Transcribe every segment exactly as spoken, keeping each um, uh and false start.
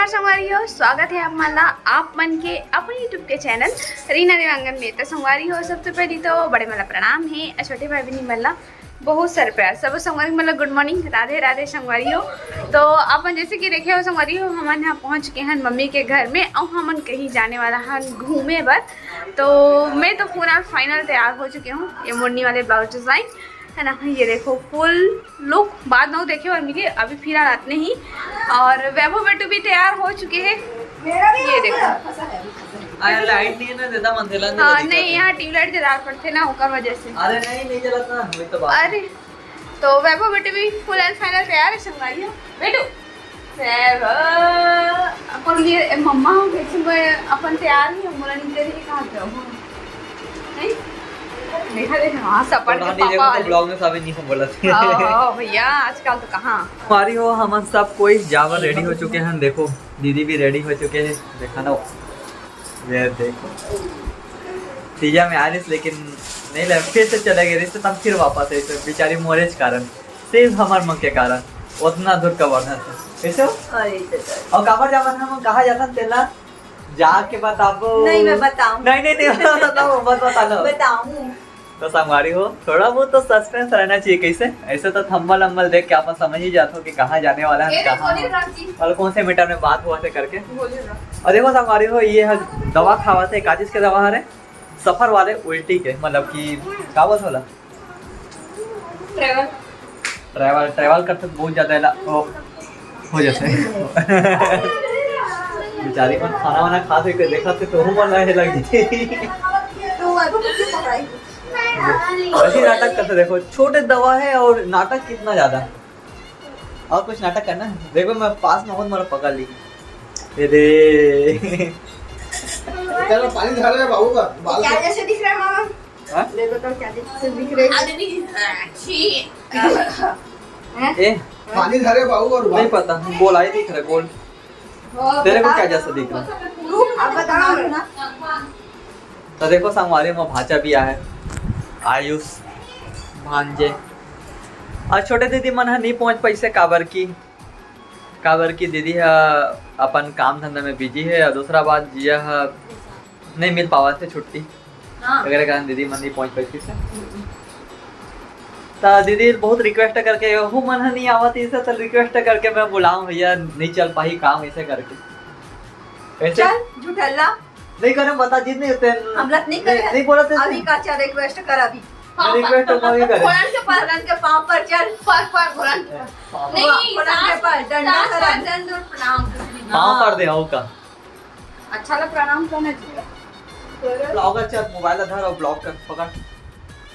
संगवारी हो, स्वागत है आप मन ला, आप मन के अपन YouTube के चैनल रीना देवांगन में। तो संगवारी हो, सबसे पहली तो बड़े मन ला प्रणाम है, और छोटे भाई बहन मन ला बहुत सारे प्यार। सब संगवारी मन ला गुड मॉर्निंग, राधे राधे संगवारी हो। तो आप मन जैसे कि देखे हो संगवारी हो, हमन यहाँ पहुँच चुके हैं मम्मी के घर में, और हमन कहीं जाने वाला हन घूमे बर। तो मैं तो पूरा फाइनल तैयार हो चुके हूँ, ये मुन्नी वाले ब्लाउज डिजाइन है ना, ये देखो फुल लुक। बाद में देखे और मिली, अभी फिलहाल आते नहीं। और वैभव बेटू भी तैयार हो चुके हैं, ये देखो। अरे लाइट नहीं है ना, ज्यादा मंदेला हाँ नहीं, यहाँ ट्यूबलाइट जला पड़ते ना, ओकर वजह से। अरे नहीं, नहीं जलाता, वही तो बात। अरे तो वैभव बेटू भी फुल एंड फाइनल तैयार है संगवारी हो। बेटू वैभव अपन लिए ए, मम्मा हो गए सुबह अपन तैयार ही हम बोला नहीं तेरे कहाँ जाओ नहीं। देखा देखा हाँ सपन के पापा वाले। ब्लॉग में साबित नहीं बोला हाँ भैया आजकल तो कहाँ। संगवारी हो, हमन सब कोई जावर रेडी हो चुके हैं। देखो दीदी भी रेडी हो चुके हैं, देखा ना, ये देखो तीजा में आ रही लेकिन नहीं ले, फिर से चले गए रिश्ते, तब फिर वापस आई तो बेचारी मोरेज कारण, सिर्फ हमार मन के कारण उतना दूर का बढ़ना था। कैसे हो? और काबर जावन हम कहाँ जाता तेला जाके बताबो। नहीं, मैं बताऊं। नहीं नहीं नहीं, बताओ, मत बता लो। बताऊं। तो संगवारी हो, थोड़ा बहुत तो सस्पेंस रहना चाहिए। कैसे ऐसे तो थंबल अम्बल देख के आप समझ ही जाते हो कि कहाँ जाने वाला है, कहाँ और कौन से मीटर में बात हुआ थे करके। और देखो संगवारी हो, ये है दवा खावा थे, का चीज के दवा हरे, सफर वाले उल्टी के, मतलब कि का बोल होला, ट्रैवल ट्रैवल ट्रैवल करते तो बहुत ज्यादा एला ओ, हो जाते हैं। बेचारी मन खाना वाना खा थे देखा थे तो मन आए लग तो वो अभी मुझे पकड़ाई। ऐसी नाटक करते देखो, छोटे दवा है और नाटक कितना ज्यादा। और कुछ नाटक करना है? देखो मैं पास में हूँ, तुम्हारा पकड़ ली। ये दे। चलो पानी धर रहे बाबू का बाल क्या का। जैसे दिख रहा है मामा? हाँ? ले बताओ क्या जैसे दिख रहे हैं? आदमी अच्छी हैं? ए, पानी धरे बाबू और नहीं बाल। पता, बोला ही दिख रहा है, बोल। तेरे को क्या जैसा दिख रहा है? तू अब बताओ ना। तो देखो संगवारी में भांचा भी आए, आयुष भांजे। और छोटे दीदी मन ह नहीं पहुंच पाइसे, काबर की काबर की दीदी ह अपन काम धंधा में बिजी है, और दूसरा बात जिया ह नहीं मिल पावत है छुट्टी, हाँ। एकरे कारण दीदी मन नहीं पहुंच पाइसे। त दीदी बहुत रिक्वेस्ट करके, यहू मन ह नहीं आवत इसे, तो रिक्वेस्ट करके मैं बुलाऊं भैया, नहीं चल पाही काम, ऐसे करके। ऐसे चल झूठल्ला। नहीं करे, बता, जिद नहीं होते। हम लत नहीं करे। नहीं बोला थे। अभी का चल रिक्वेस्ट कर अभी। रिक्वेस्ट तो कभी करे। भोलन के पास, भोलन के पाँव पर चल। पर पर भोलन के पास। नहीं भोलन के पास डंडा सास धरा। पर दंड और प्रणाम। पाँव पर दे आओ का। अच्छा ला प्रणाम करना चाहिए। ब्लॉगर चल, मोबाइल धर और ब्लॉक कर, पकड़।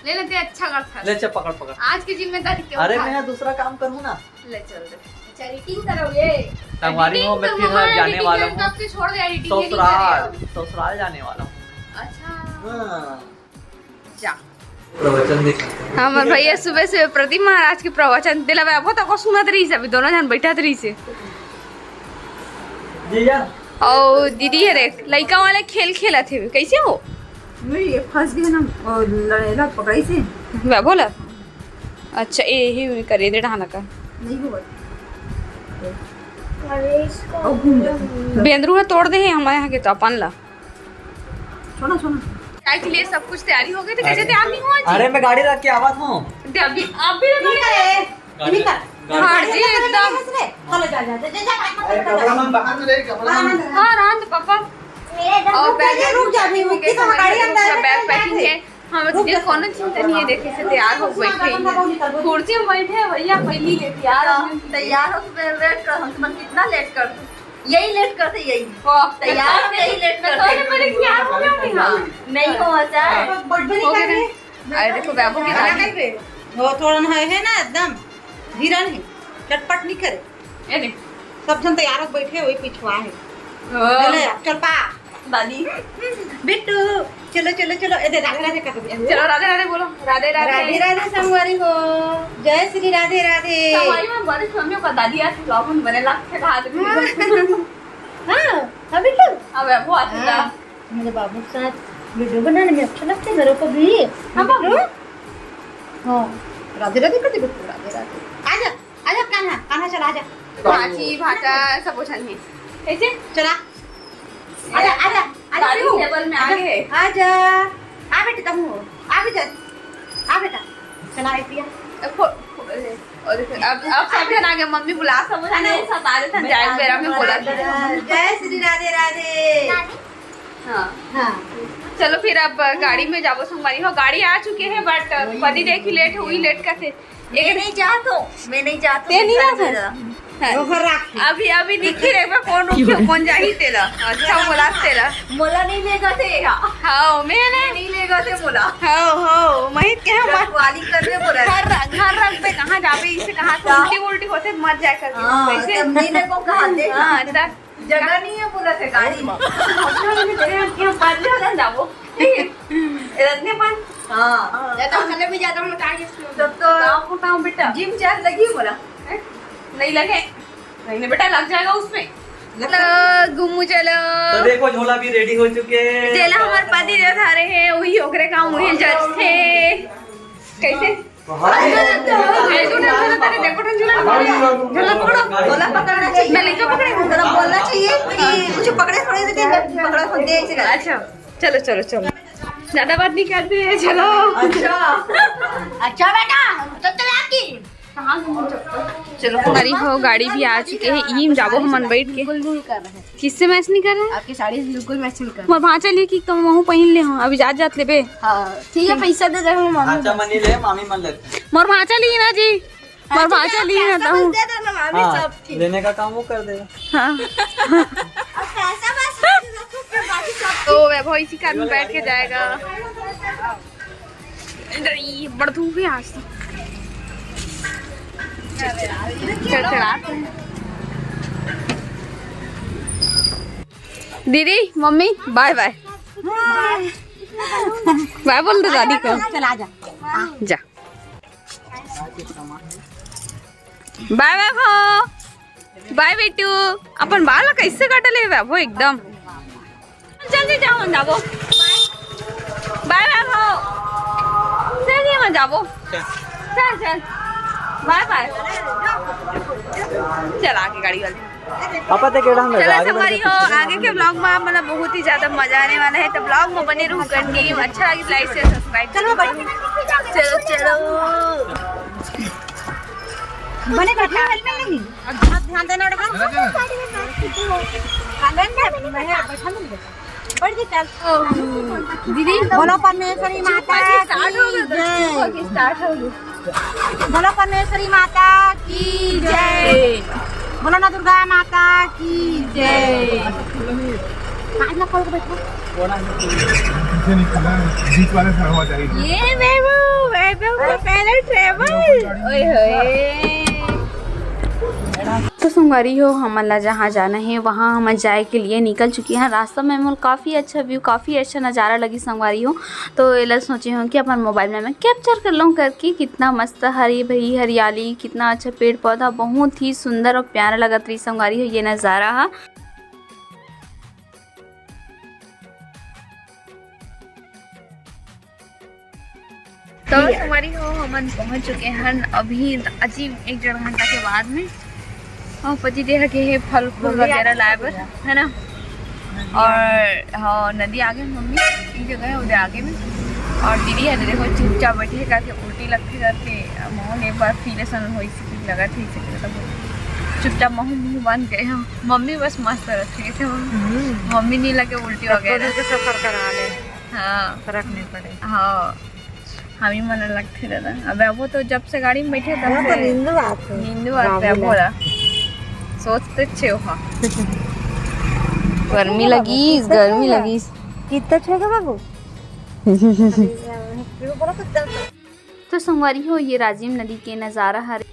ले लेते, अच्छा करता ले चल, पकड़ पकड़। आज की जिम्मेदारी क्यों अरे उठा? मैं दूसरा काम करूँ ना। ले चल दे। अच्छा एडिटिंग करो ये। संगवारी हो, मैं Editing फिर तो मामा जाने editing वाला करके हूँ अब से छोड़ दे एडिटिंग। ससुराल। ससुराल जाने वाला हूँ। अच्छा। हाँ। जा। प्रवचन देख। हमर भैया सुबह से प्रदीप महाराज के प्रवचन दिला बहुत को सुनत रही से, अभी दोनों जन बैठत रही से। जीजा। और दीदी है देख, लइका वाले खेल खेलत हे, कैसे हो? नहीं, ये फंस गए ना, और लड़ेला पकड़ाई से। वैभव ला। अच्छा, ए ही करे दे ढाना का। नहीं हुआ। और घूम जाते। बेंदरू है तोड़ दे है हमारे यहाँ के तो अपन ला। छोड़ो, छोड़ो। काय के लिए सब कुछ तैयारी हो गई थी, कैसे तैयार नहीं हुआ जी? अरे मैं गाड़ी रख के आवा था। दे अभी, अभी तो नहीं आए। गाड़ी। हाँ जी, एकदम। हेलो, जा, जा, जा, जा, जा, अरे कपड़ा हम बाहर में ले, कपड़ा हम हाँ, रांध पापा। और बैग रुक जा, अभी रुक, किस गाड़ी अंदर है? बैग पैकिंग है। हम ये कोनो चिंता नहीं है, देखिए से तैयार हो बैठे ही हैं। कुर्सी में बैठे हैं भैया, पहली ले तैयार हो। तैयार हो, वेट कर, हम तुम्हें कितना लेट कर दूं? यही लेट करते, यही। वाह, तैयार हो, यही लेट मैं करते। तो बड़ी तैयार हो गया हूँ यहाँ। नहीं हो, अच्छा है। हो गया ना? अरे देखो, वैभव की दादी। वो थोड़ा ना है ना, एकदम धीरन है, चटपट नहीं करे। ये देख। सब जन तैयार हो बैठे, वही पिछुआ है। ओ, चले, चल पा। दादी। बिट्टू, चलो, चलो, चलो। ए दे, राधे राधे कर दे। चलो, राधे राधे बोलो। राधे राधे। राधे राधे संगवारी हो। जय श्री राधे राधे। हमारी में बड़े स्वामियों का दादी आज ब्लॉग में बने लाग के हाथ में। हाँ, हाँ बिट्टू। अब वैभव आता था। मेरे बाबू के साथ वीडियो बनाने में अच्छा लगता है मेरे को भी। हाँ, बाबू। हाँ, राधे राधे कर दे बिट्टू, राधे राधे। आजा, आजा कान्हा, कान्हा चला आजा। भांची भांचा सब पूछन है। कैसे? चला। आजा, आजा, आजा, डाइनिंग टेबल में आ गए। आजा। आ बेटा, तू आ बेटा। आ बेटा। चला, ए पिया। अब फो-, फो-, अरे, और फिर अब, अब सब जन आ गए, मम्मी बुला सब जन, सब आ जाते हैं, जाए बेरा में बोला था। जय श्री राधे राधे। हाँ। हाँ। चलो फिर अब गाड़ी में जाबो संगवारी हो, गाड़ी आ चुके हैं, but पति देखी लेट हुई, लेट का थे। मैं नहीं जात हूँ, मैं नहीं जात हूँ, ते नहीं जात है? हाँ। अभी, अभी निखिल एक बार फोन रुकियो, कौन जाही तेला? अच्छा बोला तेला। मोला नहीं लेगा थे यहाँ। हाँ, मैं ना। नहीं लेगा थे बोला। हाँ, हाँ, महित के हम रखवाली करने बोला। घर, घर रख पे कहाँ जाबे, इसे कहाँ से उल्टी उल्टी होते मर जाए करके। हाँ, वैसे। तब नहीं लेको कहा थे। हाँ, तब जगह नहीं है बोला थे गाड़ी में। अच्छा, मैंने तेरे यहाँ क्यों बात नहीं होता जाबो। रखने पर। हाँ। ज्यादा चले भी ज्यादा मोटा है इसमें। तब तो काम को काम बेटा। जिम चार्ज लगी है बोला। हैं? नहीं लगे। नहीं, नहीं बेटा, लग जाएगा उसमें। चलो, घूमू चलो। तो देखो, झोला भी रेडी हो चुके हैं। जेला हमारे पति देव धारे हैं, वही ओकरे काम, वही जज थे। कैसे? झोला पकड़ना चाहिए। मैं लेके पकड़े हूँ। बोलना चाहिए कि कुछ पकड़े थोड़े से, पकड़ा सुनते हैं इसे। अच्छा, चलो, चलो, चलो। ज्यादा बात नहीं करते हैं, चलो। अच्छा। अच्छा बेटा, तो चला की। चलो, हमारी हो गाड़ी भी आ चुके हैं, इही में जाबो हमन बैठ के। बिल्कुल नहीं कर रहे हैं। किससे मैच नहीं कर रहे हैं? आपकी साड़ी से बिल्कुल मैच नहीं कर रहे। मोर भांचा लिए कि तो महू पहिन ले हूँ, अभी जात जात लेबे। हाँ, ठीक है, पैसा दे दे हम मामी। अच्छा, मनी ले, मामी मन लेते हैं। मोर भांचा लिए ना जी, मोर भांचा लिए ना तो। दे देना मामी, हाँ, सब ठीक। लेने का काम वो कर देगा। हाँ। अब पैसा बस रखो, फिर बाकी सब। तो वैभव इसी कार में बैठ के जाएगा। इधर ये बड़ धूप है आज तो। चल, चला। दीदी, मम्मी, बाय बाय। बाय बोल दो दादी को। चला जा। जा। बाय बाय हो। बाय बेटू। अपन बाल कैसे काटले हे वो एकदम। जल्दी जाओ, जाबो। बाय बाय हो। जल्दी मत जाबो। चल, चल। बाय बाय। चल, आगे गाड़ी वाली। पापा ते केड़ा में चलो, गाड़ी संगवारी हो, आगे के vlog में आप मतलब बहुत ही ज्यादा मजा आने वाला है, तो vlog में बने रहू, continue। अच्छा लगे, like, share, subscribe। चलो, चलो। बने बैठा, help नहीं। अच्छा, ध्यान देना बेटा। कालन में मैं बैठा नहीं। बढ़ के चल। दीदी, बोलो परमेश्वरी माता की जय। स्टार्ट हो गई। बोलो परमेश्वरी माता की जय। बोलो ना दुर्गा माता की जय। आज ना खोल के बैठो। पीछे नहीं खुला है, बीच वाले से हवा जाएगी। ये वैभव, वैभव का पहला ट्रैवल। ओए होए। तो संगवारी हो, हमन ला जहाँ जाना है वहाँ हमन जाए के लिए निकल चुके हैं। रास्ता में हमन काफ़ी अच्छा व्यू, काफ़ी अच्छा नज़ारा लगी संगवारी हो। तो एला सोचे हो कि अपन मोबाइल में मैं कैप्चर कर लूँ करके। कितना मस्त हरी भरी हरियाली, कितना अच्छा पेड़ पौधा, बहुत ही सुंदर और प्यारा लगत रही संगवारी हो ये नज़ारा हा। तो संगवारी हो, हमन पहुंच चुके हैं अभी अजीब एक डेढ़ घंटा के बाद में। और पति देह के है फल फूल वगैरह लाए बर, है ना? और हाँ, नदी आगे मम्मी, ये जगह है उधर आगे में। और दीदी है, देखो चुपचाप बैठी है करके उल्टी लगती करके, मोहन एक बार फील ऐसा हो इसी की लगा थी, इसे मतलब चुपचाप मुंह मुंह बांध गए हम। मम्मी बस मस्त रहती है, मम्मी, हम्म। मम्मी नहीं लगे उल्टी वगैरह। के सफर करा ले। हाँ। फर्क नहीं पड़े। हाँ, हम ही मन लगथे दादा। अब वो तो जब से गाड़ी में बैठे तब वो तो से नींद आत है। नींद आत है बाबू ला। बोला। सोचते छे हो। गर्मी लगी, गर्मी लगी। कितना छेगा बाबू? तो संगवारी हो, ये राजिम नदी के नजारा हरे।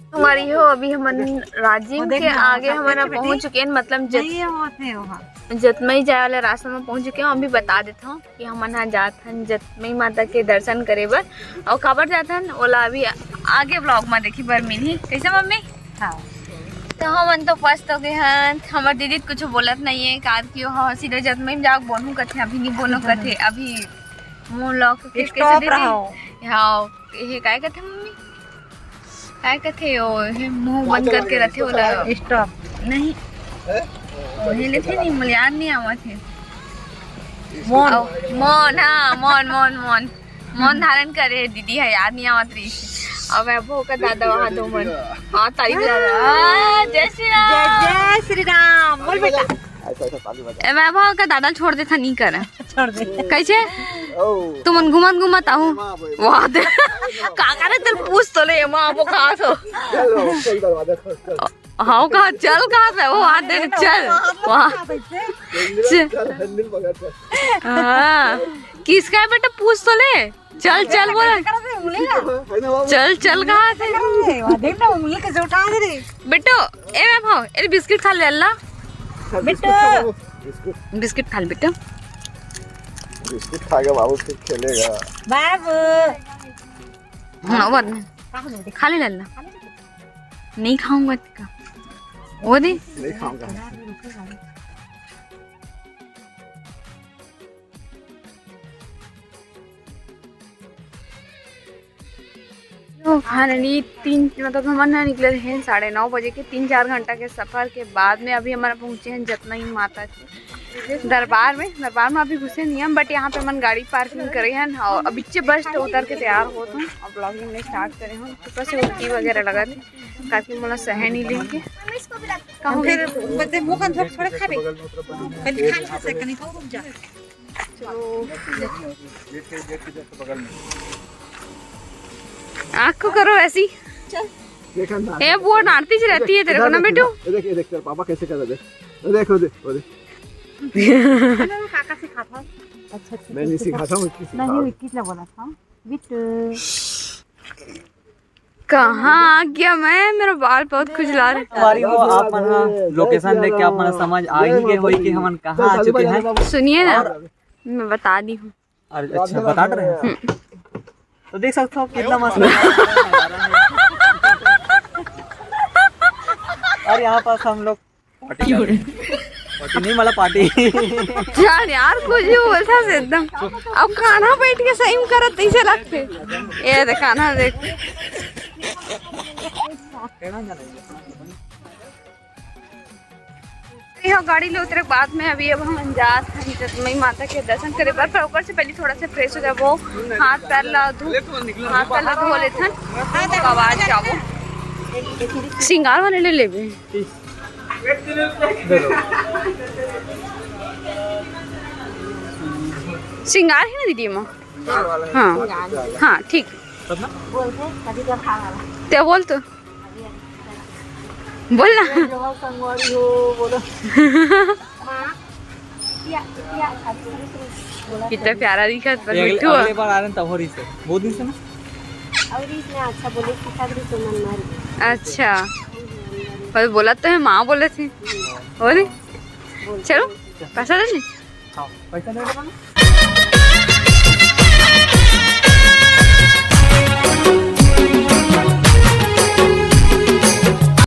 संगवारी हो, अभी हमन राजिम के आगे हमन पहुंच चुके हैं, मतलब जत-, नहीं, ये होते हैं वहाँ। जतमई जाए वाले रास्ता में पहुंच चुके हैं। अभी बता देता हूँ कि हमन हा जात हन जतमई माता के दर्शन करे बर, और काबर जात हन ओला अभी आगे vlog में देखी बर मिलही। कैसे मम्मी? हाँ। तो हमन तो पस्त हो गए हन, हमर दीदी कुछ बोलत नहीं है, काबर कि वो सीधे जतमई में जाओ बोलू कथे, अभी नहीं बोलो कथे, अभी मुंह लॉक के कैसे stop दीदी? रहो। हाँ, ये काय कथे मम्मी? काय कथे ओ, हे मुंह बंद करके रथे ओला। स्टॉप। नहीं। ओहे लेथे नहीं, मोला याद नहीं आवत हे। मौन। अउ, मौन, हाँ, मौन, मौन, मौन। मौन धारण करे हे दीदी, हे याद नहीं आवत रही। अब वैभव का दादा वहाँ दो मन। हाँ, ताली बजा रहा। हाँ, जय श्री राम। जय, जय श्री राम। बोल बेटा। ऐसा, ऐसा ताली बजा। ए, वैभव का दादा छोड़ देथा, नहीं करे। छोड़ दे। कैसे? ओ। तुमन घूमत घूमत आहू। वाह दे। का करे तेल पूछ तो ले, माँ वो कहा तो। चल, चल दरवाजा खोल, चल। हाँ, कहा चल, कहा से वो हाथ दे, चल। वाह। चल, हैंडल पकड़, चल। हाँ। किसका है बेटा, पूछ तो ले। चल, चल बोला। चल, चल कहा से। देख ना, उंगली कैसे उठा दे रे। बेटो, ए वैभव, ए बिस्किट खा ले अल्लाह। बेटो। बिस्किट। बिस्किट खा ले बेटा। बिस्किट खा के बाबू फिर खेलेगा। बाबू। हाँ, वो नहीं। खा ले अल्लाह। नहीं खाऊंगा इसका। वो दे। नहीं खाऊंगा। तो फाइनली तीन, मतलब हमन ह निकले रहे साढ़े नौ बजे के, तीन चार घंटा के सफर के बाद में अभी हमन पहुंचे हैं जतनई माता के दरबार में। दरबार में अभी घुसे नहीं हम, बट यहाँ पे हमन गाड़ी पार्किंग करे हैं और अब इच्चे बस उतर के तैयार होत हन और ब्लॉगिंग में स्टार्ट करे हन। ऊपर से उल्टी वगैरह लगा थे, काफी मोला सहे नहीं लेके। कहूँ फिर बदे मुंह खन थोड़ा खाबे, कहीं खा नहीं सकते, कहीं तो रुक जा। चलो। आँख को करो ऐसी। चल। देखा ना। ए, वो डांटती सी रहती है तेरे को ना, बेटू। ये देख, ये देख, तेरे पापा कैसे कर रहे, देख। ये देख, वो देख, वो देख। काका सिखाता है। अच्छा, अच्छा, मैं नहीं सिखाता हूँ, इसकी सिखाता हूँ। नहीं, किसने बोला था? बिट्टू। कहाँ आ गया मैं? मेरा बाल बहुत खुजला रहा है। हमारी वो आप मन ह लोकेशन देख के आप मन ह समझ आ ही गए होई कि हमन कहाँ आ चुके हैं। सुनिए ना, और मैं बता दी हूँ। और अच्छा, बता रहे हैं। हम्म। तो देख सकते हो कितना मस्त नजारा है। और यहाँ पास हम लोग पार्टी कर रहे हैं। पार्टी नहीं, मतलब पार्टी। जान यार, कुछ भी बोलता से एकदम। अब कान्हा बैठ के सही में करत तैसे लगते। ये दे कान्हा देख। यह गाड़ी ले उतरे के बाद में अभी अब हम जात हैं जतमई माता के दर्शन करे बर, पर ओकर से पहले थोड़ा से फ्रेश हो जाबो, हाथ पैर ला धो, हाथ पैर ला धो लेथन, ओकर बाद जाबो। श्रृंगार वाले ले लेबे। श्रृंगार है ना दीदी माँ? हाँ, हाँ, ठीक। ते बोल तो, बोल ना। कितना प्यारा दिखा था, अगले, मिट्ठू। अगले बार आ रहे हैं तब हो रही से, बहुत दिन से ना। और इसने अच्छा बोले, सीखा भी तो मन मार गया। अच्छा, पर बोला तो है, माँ बोले थे। और चलो, पैसा दे दे। हाँ, पैसा दे दो ना।